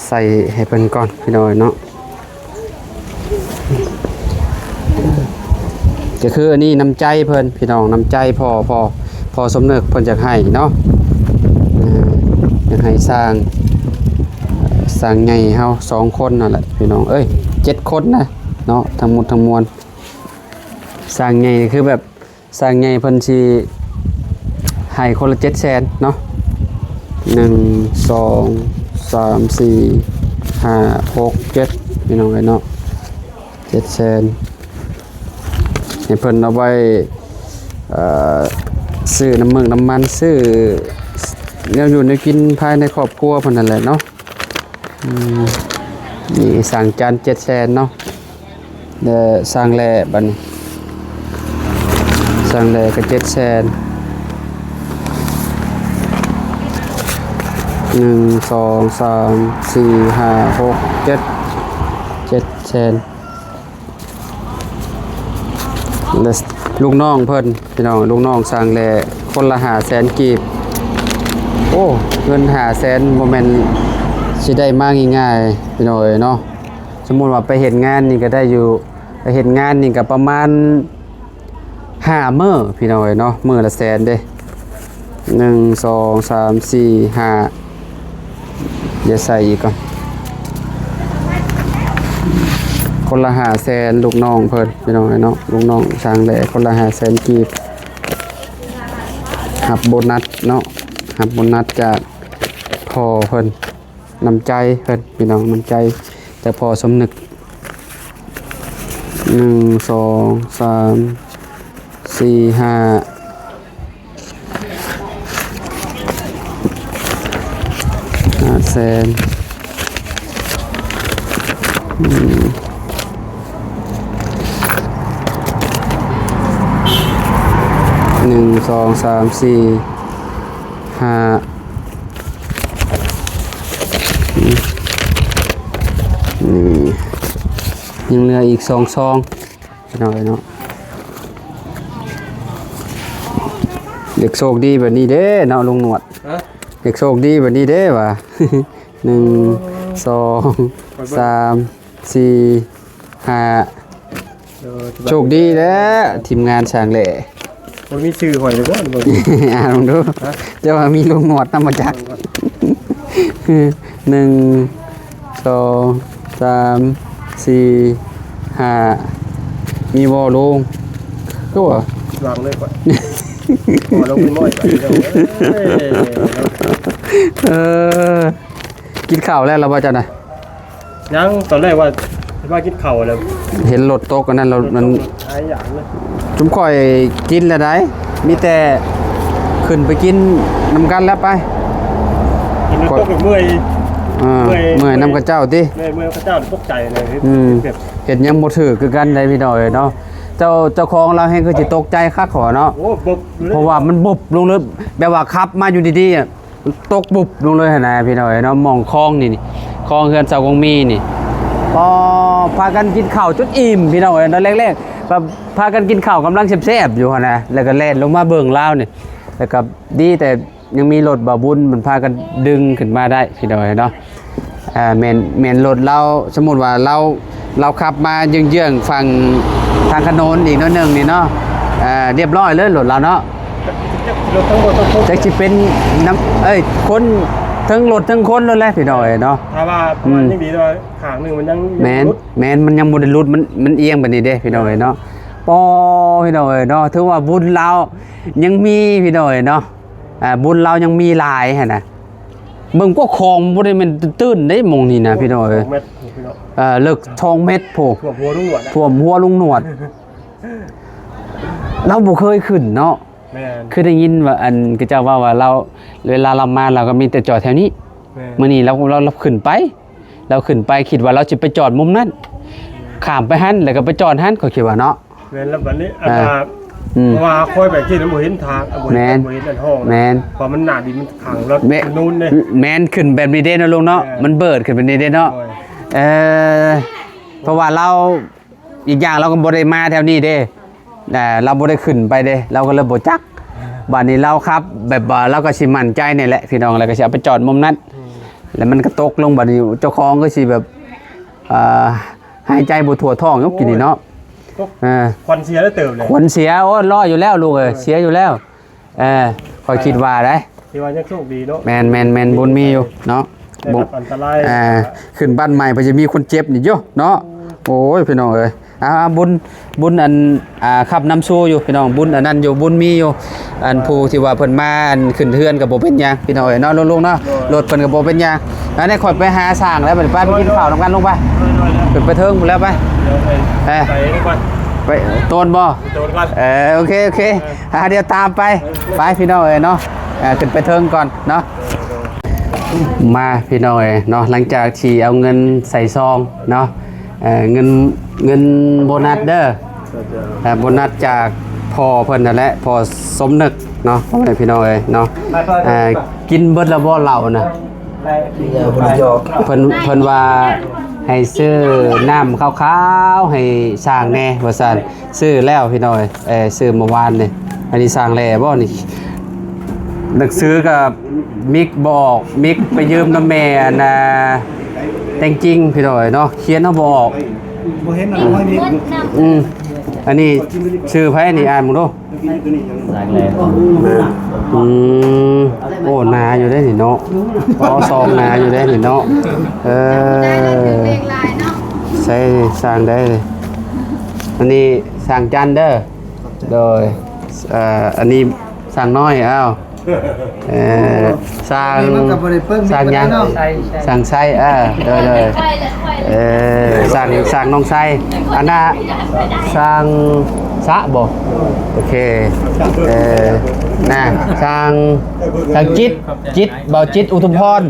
ໃສ່ໃຫ້ເພິ່ນກ່ອນ ພີ່ນ້ອງເນາະ ກໍຄືອັນນີ້ນ້ຳໃຈເພິ່ນ ພີ່ນ້ອງ ນ້ຳໃຈພໍ່ ພໍ່ ພໍ່ສົມນຶກເພິ່ນຢາກໃຫ້ເນາະ ເອີ ຢາກໃຫ້ສ້າງ ສ້າງໃຫຍ່ເຮົາສອງຄົນນັ້ນແຫຼະ ພີ່ນ້ອງເອີຍ ເຈັດຄົນນະເນາະ ທັງໝົດທັງມວນ. ສ້າງໃຫຍ່ຄືແບບ ສ້າງໃຫຍ່ເພິ່ນຊິໃຫ້ຄົນລະເຈັດແສນເນາະ ໜຶ່ງ ສອງ ສາມ ສີ່ ຫ້າ ຫົກ ເຈັດ ພີ່ນ້ອງເອີຍເນາະ ເຈັດແສນ ໃຫ້ເພິ່ນເອົາໄວ້ ເອີ ຊື້ນ້ຳເມືອກນ້ຳມັນ ຊື້ແນວຢູ່ແນວກິນພາຍໃນຄອບຄົວເພິ່ນນັ້ນແຫຼະເນາະ. ອືມ ນີ້ສ້າງຈານເຈັດແສນເນາະ ແລ້ວສ້າງແຫຼ້ ບັດນີ້ສ້າງແຫຼ້ກໍເຈັດແສນ ໜຶ່ງ ສອງ ສາມ ສີ່ ຫ້າ ຫົກ ເຈັດ ເຈັດແສນ. ແລະ ລູກນ້ອງເພິ່ນ ພີ່ນ້ອງ ລູກນ້ອງສ້າງແຫຼ້ ຄົນລະຫ້າແສນກີບ. ໂອ້ ເງິນຫ້າແສນບໍ່ແມ່ນຊິໄດ້ມາງ່າຍໆ ພີ່ນ້ອງເອີຍເນາະ. ສົມມຸດວ່າໄປເຮັດງານນີ້ກໍໄດ້ຢູ່ ໄປເຮັດງານນີ້ກໍປະມານຫ້າມື້ ພີ່ນ້ອງເອີຍເນາະ ມື້ລະແສນເດ້. ໜຶ່ງ ສອງ ສາມ ສີ່ ຫ້າ ດຽວໃສ່ອີກກ່ອນ ຄົນລະຫ້າແສນ ລູກນ້ອງເພິ່ນ ພີ່ນ້ອງເອີຍເນາະ ລູກນ້ອງຊ່າງແຫຼ້ ຄົນລະຫ້າແສນກີບ ຮັບໂບນັດເນາະ ຮັບໂບນັດຈາກພໍ່ເພິ່ນ ນ້ຳໃຈເພິ່ນ ພີ່ນ້ອງ ນ້ຳໃຈຈາກພໍ່ສົມນຶກ ໜຶ່ງ ສອງ ສາມ ສີ່ ຫ້າ ຫ້າແສນ ອືມ ໜຶ່ງ ສອງ ສາມ ສີ່ ຫ້າ ນີ້ ຍັງເຫຼືອອີກສອງຊອງ ພີ່ນ້ອງເອີຍເນາະ. ຢາກໂຊກດີແບບນີ້ເດ້ເນາະ ລຸງໜວດ ຮະ? ຢາກໂຊກດີແບບນີ້ເດ້ວ່າ ໜຶ່ງ ສອງ ສາມ ສີ່ ຫ້າ ໂຊກດີແລ້ວ ທີມງານຊ່າງແຫຼ້ ບໍ່ມີຊື່ຂ້ອຍເລີຍບໍ່ ອ່ານເບິ່ງດູ ຮະ? ເຈົ້າວ່າມີລຸງໜວດນຳບໍ່ຈັກ ໜຶ່ງ ສອງ ສາມ ສີ່ ຫ້າ ມີບໍ່ລຸງ? ຄືວ່າ ວາງເລີຍກ່ອນ ບໍ່ລົງນ້ອຍກ່ອນ ເອີ ເອີ ກິນເຂົ້າແລ້ວລະບໍ່ເຈົ້ານະ? ຍັງ ຕອນແລກວ່າຊິມາກິນເຂົ້າແລ້ວ ເຫັນລົດຕົກອັນນັ້ນແລ້ວ ລົດຕົກມັນ ຫຼາຍຢ່າງເລີຍ ຊຸມຂ້ອຍກິນແລ້ວໃດ ມີແຕ່ຂຶ້ນໄປກິນນຳກັນແລ້ວໄປ ເຫັນລົດຕົກແລ້ວເມື່ອຍ ເອີ ເມື່ອຍ ເມື່ອຍນຳເຂົາເຈົ້າຕິ ເມື່ອຍ ເມື່ອຍເຂົາເຈົ້າຕົກໃຈເລີຍ ອືມ ແບບ ເຮັດຫຍັງບໍ່ຖືກຄືກັນໃດພີ່ນ້ອງເອີຍເນາະ ເຈົ້າ ເຈົ້າຂອງລາວແຮງຄືຊິຕົກໃຈຄັກເຂົາເນາະ ໂອ້ ບົບເລີຍ ເພາະວ່າມັນບົບລົງເລີຍ ແບບວ່າຂັບມາຢູ່ດີໆ ຕົກບຸບລົງເລີຍຫັ້ນນະພີ່ນ້ອງເອີຍເນາະ ໝ່ອງຄອງນີ້ ນີ້ ຄອງເຮືອນສາວກອງມີນີ້ ພໍພາກັນກິນເຂົ້າຈົນອີ່ມພີ່ນ້ອງເອີຍເນາະ ແລກໆ ແບບພາກັນກິນເຂົ້າກຳລັງແຊບໆຢູ່ຫັ້ນນະ ແລ້ວກໍແລ່ນລົງມາເບິ່ງລາວນີ້ ແລ້ວກໍດີແຕ່ຍັງມີລົດບ່າວບຸນມັນພາກັນດຶງຂຶ້ນມາໄດ້ພີ່ນ້ອງເອີຍເນາະ ອ່າ ແມ່ນ ແມ່ນລົດລາວ ສົມມຸດວ່າລາວ ລາວຂັບມາເຢື້ອງໆຝັ່ງທາງຖະໜົນອີກໜ້ອຍໜຶ່ງນີ້ເນາະ ອ່າ ລຽບຮ້ອຍເລີຍລົດລາວເນາະ ຈັກຊິເປັນນຳ ເອີຍ ຄົນ ເທິງລົດເທິງຄົນໂລດແຫຼະພີ່ນ້ອງເອີຍເນາະ ຖ້າວ່າ ອືມ ຍັງດີວ່າຂ້າງໜຶ່ງມັນຍັງ ແມ່ນ ແມ່ນ ມັນຍັງບໍ່ໄດ້ຫຼຸດ ມັນ ມັນອຽງແບບນີ້ເດ້ພີ່ນ້ອງເອີຍເນາະ ປໍ ພີ່ນ້ອງເອີຍເນາະ ຖືວ່າບຸນລາວຍັງມີພີ່ນ້ອງເອີຍເນາະ ອ່າ ບຸນລາວຍັງມີຫຼາຍຫັ້ນນະ ເບິ່ງກວ້າງຂອງ ບໍ່ໄດ້ແມ່ນຕື້ນໆເດ້ໝ່ອງນີ້ນະ ໂອ້ ພີ່ນ້ອງເອີຍ ສອງແມັດພຸ້ນພີ່ນ້ອງ ເອີ ເລິກສອງແມັດພຸ້ນ ຖ້ວມຫົວລຸງໜວດ ຖ້ວມຫົວລຸງໜວດ ລາວບໍ່ເຄີຍຂຶ້ນເນາະ ແມ່ນ ຄືໄດ້ຍິນວ່າ ອັນ ເຂົາເຈົ້າເວົ້າວ່າລາວ ເວລາລາວມາລາວກໍມີແຕ່ຈອດແຖວນີ້ ແມ່ນ ມື້ນີ້ລາວ ລາວ ລາວຂຶ້ນໄປ ລາວຂຶ້ນໄປຄິດວ່າລາວຊິໄປຈອດມຸມນັ້ນ ຂ້າມໄປຫັ້ນ ແລ້ວກໍໄປຈອດຫັ້ນ ຂ້ອຍຄິດວ່າເນາະ ແມ່ນແລ້ວບັດນີ້ ອ່າ ອັນວ່າ ອືມ ເພາະວ່າຂ້ອຍໄປທີ່ນັ້ນບໍ່ເຫັນທາງ ບໍ່ເຫັນ ແມ່ນ ບໍ່ເຫັນອັນຫ້ອງ ແມ່ນ ເພາະມັນໜ້າດິນມັນຂັງແລ້ວ ແມ່ນ ນູນເດ້ ແມ່ນຂຶ້ນແບບນີ້ເດ້ເນາະລຸງເນາະ ເອີ ມັນເບີດຂຶ້ນແບບນີ້ເດ້ເນາະ ໂອ້ຍ ເອີ ເພາະວ່າລາວ ອີກຢ່າງລາວກໍບໍ່ໄດ້ມາແຖວນີ້ເດ້ ອ່າ ລາວບໍ່ໄດ້ຂຶ້ນໄປເດ້ ລາວກໍເລີຍບໍ່ຈັກ ບາດນີ້ລາວຂັບແບບວ່າ ລາວກໍຊິໝັ້ນໃຈນີ້ແຫຼະພີ່ນ້ອງ ແລ້ວກໍຊິເອົາໄປຈອດມຸມນັ້ນ ອືມ ແລ້ວມັນກໍຕົກລົງ ບາດນີ້ເຈົ້າຂອງກໍຊິແບບ ອ່າ ຫາຍໃຈບໍ່ທົ່ວທ້ອງຢູ່ກີ້ນີ້ເນາະ ເອີ ຂວັນເສຍແລ້ວເຕີບເລີຍ ຂວັນເສຍ. ໂອ້ ລໍຢູ່ແລ້ວລູກເອີຍ ເສຍຢູ່ແລ້ວ. ເອີ ຂ້ອຍຄິດວ່າໄດ໋ ຖືວ່າຍັງໂຊກດີເນາະ. ແມ່ນໆໆ ບຸນມີຢູ່ເນາະ. ໄດ້ຮັບອັນຕະລາຍ ອ່າ ຂຶ້ນບ້ານໃໝ່ ເພິ່ນຈະມີຄົນເຈັບນີ້ຢູ່ເນາະ. ໂອ້ຍ ພີ່ນ້ອງເອີຍ ອ່າ ບຸນ ບຸນອັນ ອ່າ ຂັບນຳສູ່ຢູ່ ພີ່ນ້ອງ. ບຸນອັນນັ້ນຢູ່ ບຸນມີຢູ່. ອັນຜູ້ທີ່ວ່າເພິ່ນມາ ອັນຂຶ້ນເຮືອນກໍບໍ່ເປັນຫຍັງ ພີ່ນ້ອງເອີຍເນາະ ລຸງໆເນາະ. ລົດເພິ່ນກໍບໍ່ເປັນຫຍັງ. ອັນນີ້ຂ້ອຍໄປຫາຊ່າງແລ້ວ ໄປ ໄປ ໄປກິນເຂົ້ານຳກັນ ລົງໄປ. ຂຶ້ນໄປເທິງພຸ້ນແລ້ວ ໄປ. ເອີ ໄປໂຕນບໍ່? ໂຕນກ່ອນ. ເອີ ໂອເຄ ໂອເຄ. ອ່າ ດຽວຕາມໄປ ໄປ ພີ່ນ້ອງເອີຍເນາະ. ອ່າ ຂຶ້ນໄປເທິງກ່ອນເນາະ. ມາ ພີ່ນ້ອງເອີຍເນາະ ຫຼັງຈາກທີ່ເອົາເງິນໃສ່ຊອງເນາະ ເອີ ເງິນ ເງິນໂບນັດເດີ ເອີ ໂບນັດຈາກພໍ່ເພິ່ນນັ້ນແຫຼະ ພໍ່ສົມນຶກເນາະ ພໍ່ແມ່ພີ່ນ້ອງເອີຍເນາະ. ເອີ ກິນເບິດແລ້ວບໍ່ເຫຼົ້ານະ? ເພິ່ນ ເພິ່ນວ່າໃຫ້ຊື້ນ້ຳຂາວໆໃຫ້ຊ່າງແດ່ວ່າຊັ້ນ. ຊື້ແລ້ວພີ່ນ້ອງເອີຍ ຊື້ມື້ວານນີ້. ອັນນີ້ຊ່າງແຫຼບໍ່ນີ້? ໜັງສືກໍມິກບໍ່ອອກ ມິກໄປຢືມນຳແມ່ອັນນ່າ ແຕ່ງຈິງພີ່ນ້ອງເອີຍເນາະ ຂຽນເຮົາບໍ່ອອກ ບໍ່ເຫັນອັນຮອຍມິກ. ອືມ ອັນນີ້ຊື່ໃຜນີ້? ອ່ານເບິ່ງດູ. ຊ່າງແຫຼ. ອືມ ໂອ້ ໜາຢູ່ເດ້ນີ້ເນາະ. ອໍ ຊອງໜາຢູ່ເດ້ນີ້ເນາະ. ເອີ ໃສ່ຊ່າງໄດ້. ອັນນີ້ຊ່າງຈັນເດີ. ໂດຍ ເອີ ອັນນີ້ຊ່າງນ້ອຍ. ອ້າວ ເອີ ຊ່າງ ຊ່າງຫຍັງ? ຊ່າງໄຊ. ເອີ ໂດຍ ໂດຍ. ເອີ ຊ່າງ ຊ່າງນ້ອງໄຊ. ອັນນ່າ ຊ່າງສະບໍ່? ໂອເຄ. ເອີ ນະ ຊ່າງ ຊ່າງຈິດ ຈິດ ເບົາຈິດ ອຸທຸມພອນ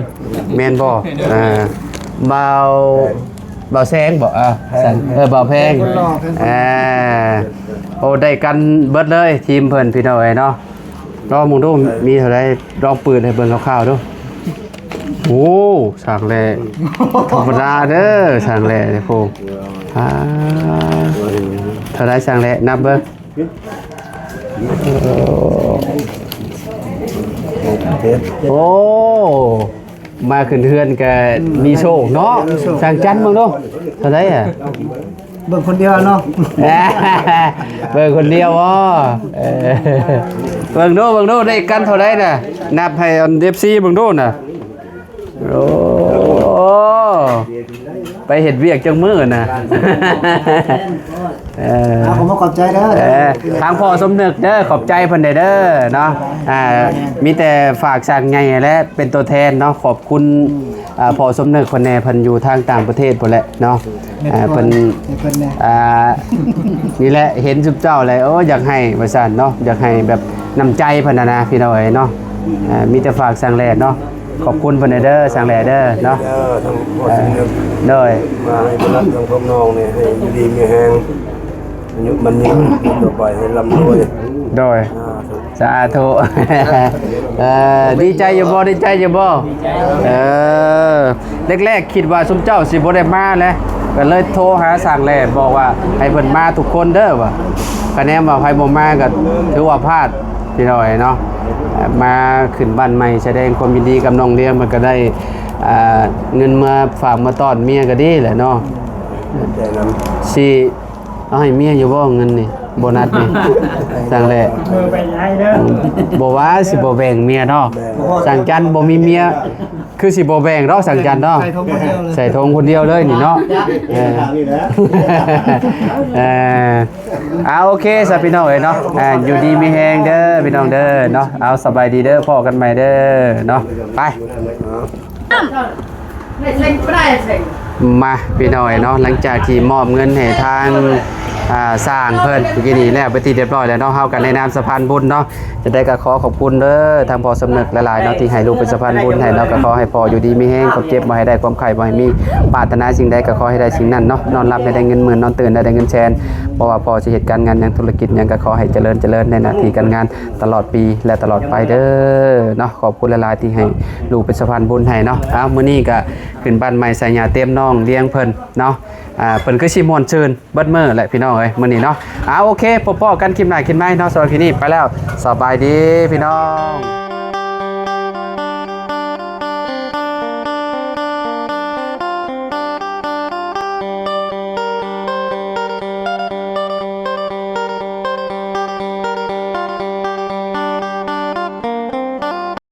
ແມ່ນບໍ່? ເອີ ເບົາ ເບົາແສງບໍ່? ອ່າ ແພງ ເອີ ເບົາແພງ. ຄົນຫຼໍ່ ແພງຄົນ ອ່າ ໂອ້ ໄດ້ກັນເບິດເລີຍທີມເພິ່ນ ພີ່ນ້ອງເອີຍເນາະ. ລອງເບິ່ງດູ ມີເທົ່າໃດ ລອງເປີດໃຫ້ເບິ່ງຄ່າວໆດູ. ໂອ້ ຊ່າງແຫຼ ທຳມະດາເດີ ຊ່າງແຫຼນີ້ໂພ. ອ່າ ເທົ່າໃດຊ່າງແຫຼ ນັບເບິ່ງ. ໂອ້ ມາຂຶ້ນເຮືອນກະມີໂຊກເນາະ. ອືມ ມີໂຊກ ຊ່າງຈັນເບິ່ງດູ ເທົ່າໃດອະ? ເບິ່ງຄົນດຽວເນາະ. ເບິ່ງຄົນດຽວບໍ? ເອີ ເບິ່ງດູ ເບິ່ງດູ ໄດ້ກັນເທົ່າໃດນະ? ນັບໃຫ້ອັນ ເອັຟຊີ ເບິ່ງດູນະ. ໂອ້ ໄປເຮັດວຽກຈັກມື້ນະ? ເອີ ອ່າ ຂໍຂອບໃຈເດີ ເອີ ທາງພໍ່ສົມນຶກເດີ ຂອບໃຈເພິ່ນແດ່ເດີເນາະ. ອ່າ ມີແຕ່ຝາກຊ່າງໃຫຍ່ແຫຼະ ເປັນຕົວແທນເນາະ ຂອບຄຸນ ອ່າ ພໍ່ສົມນຶກເພິ່ນແດ່ ເພິ່ນຢູ່ທາງຕ່າງປະເທດພຸ້ນແຫຼະເນາະ. ແມ່ນ ອ່າ ເພິ່ນ ໃຫ້ເພິ່ນແດ່ ອ່າ ນີ້ແຫຼະ ເຫັນຊຸມເຈົ້າແລ້ວ ໂອ້ ຢາກໃຫ້ວ່າຊັ້ນເນາະ ຢາກໃຫ້ແບບນ້ຳໃຈເພິ່ນນະນະ ພີ່ນ້ອງເອີຍເນາະ. ອ່າ ມີແຕ່ຝາກຊ່າງແຫຼເນາະ ຂອບຄຸນເພິ່ນແດ່ເດີ ຊ່າງແຫຼເດີເນາະ. ເອີ ທັງພໍ່ສົມນຶກ ໂດຍ ມາໃຫ້ບຸນຮັບທາງພວກນ້ອງນີ້ ໃຫ້ຢູ່ດີມີແຮງ ອາຍຸໝັ້ນຍືນ ຕໍ່ໄປໃຫ້ລ່ຳລວຍ. ໂດຍ ສາທຸ ສາທຸ. ເອີ ດີໃຈຢູ່ບໍ່? ດີໃຈຢູ່ບໍ່? ເອີ ແລກໆຄິດວ່າຊຸມເຈົ້າຊິບໍ່ໄດ້ມາແຫຼະ ກໍເລີຍໂທຫາຊ່າງແຫຼ ບອກວ່າໃຫ້ເພິ່ນມາທຸກຄົນເດີວ່າ ຄະແນນວ່າໃຜບໍ່ມາກໍຖືວ່າພາດ ພີ່ນ້ອງເອີຍເນາະ. ເອີ ມາຂຶ້ນບ້ານໃໝ່ ສະແດງຄວາມຍິນດີກັບນ້ອງລຽງ ເພິ່ນກໍໄດ້ ອ່າ ເງິນມາຝາກມາຕ້ອນເມຍກໍດີແຫຼະເນາະ. ແຕ່ນຳ ຊິເອົາໃຫ້ເມຍຢູ່ບໍ່ເງິນນີ້ ໂບນັດນີ້? ຈັ່ງແຫຼະ ເບິ່ງໄປໃຫ້ເດີ. ອືມ ບໍ່ວ່າຊິບໍ່ແບ່ງເມຍເນາະ ແບ່ງ ຊ່າງຈັນບໍ່ມີເມຍ ຄືຊິບໍ່ແບ່ງດອກ ຊ່າງຈັນເນາະ ໃສ່ຖົງຄົນດຽວເລີຍ ໃສ່ຖົງຄົນດຽວເລີຍນີ້ເນາະ. ເອີ ເອີ ອ່າ ໂອເຄຊະພີ່ນ້ອງເອີຍເນາະ ອ່າ ຢູ່ດີມີແຮງເດີພີ່ນ້ອງເດີເນາະ. ເອົາ ສະບາຍດີເດີ ພໍ້ກັນໃໝ່ເດີເນາະ ໄປ. ມາພີ່ນ້ອງເອີຍເນາະ ຫຼັງຈາກທີ່ມອບເງິນໃຫ້ທາງ ອ່າ ຊ່າງເພິ່ນເມື່ອກີ້ນີ້ແລ້ວ ເປັນທີ່ຮຽບຮ້ອຍແລ້ວເນາະ ເຮົາກໍໃນນາມສະພານບຸນເນາະ ຈັ່ງໃດກໍຂໍຂອບຄຸນເດີ ທາງພໍ່ສົມນຶກຫຼາຍໆເນາະ ທີ່ໃຫ້ລູກເປັນສະພານບຸນໃຫ້ເນາະ. ກໍຂໍໃຫ້ພໍ່ຢູ່ດີມີແຮງ ຄວາມເຈັບບໍ່ໃຫ້ໄດ້ ຄວາມໄຂ້ບໍ່ໃຫ້ມີ ປາດຖະໜາສິ່ງໃດກໍຂໍໃຫ້ໄດ້ສິ່ງນັ້ນເນາະ. ນອນຫຼັບໃຫ້ໄດ້ເງິນໝື່ນ ນອນຕື່ນໃຫ້ໄດ້ເງິນແສນ ບໍ່ວ່າພໍ່ຊິເຮັດການງານຫຍັງ ທຸລະກິດຫຍັງ ກໍຂໍໃຫ້ຈະເລີນ ຈະເລີນໃນໜ້າທີ່ການງານຕະຫຼອດປີ ແລະ ຕະຫຼອດໄປເດີເນາະ. ຂອບຄຸນຫຼາຍໆທີ່ໃຫ້ລູກເປັນສະພານບຸນໃຫ້ເນາະ. ເອົາ ມື້ນີ້ກໍຂຶ້ນບ້ານໃໝ່ໃສ່ຫຍ້າເຕັມນ້ອງລ້ຽງເພິ່ນເນາະ. ອ່າ ເພິ່ນຄືຊິມ່ວນຊື່ນເບິດມື້ແຫຼະພີ່ນ້ອງເອີຍ ມື້ນີ້ເນາະ. ອ່າ ໂອເຄ ພົບພໍ້ກັນຄລິບໜ້າຄລິບໃໝ່ເນາະ. ສຳລັບຄລິບນີ້ໄປແລ້ວ ສະບາຍດີພີ່ນ້ອງ.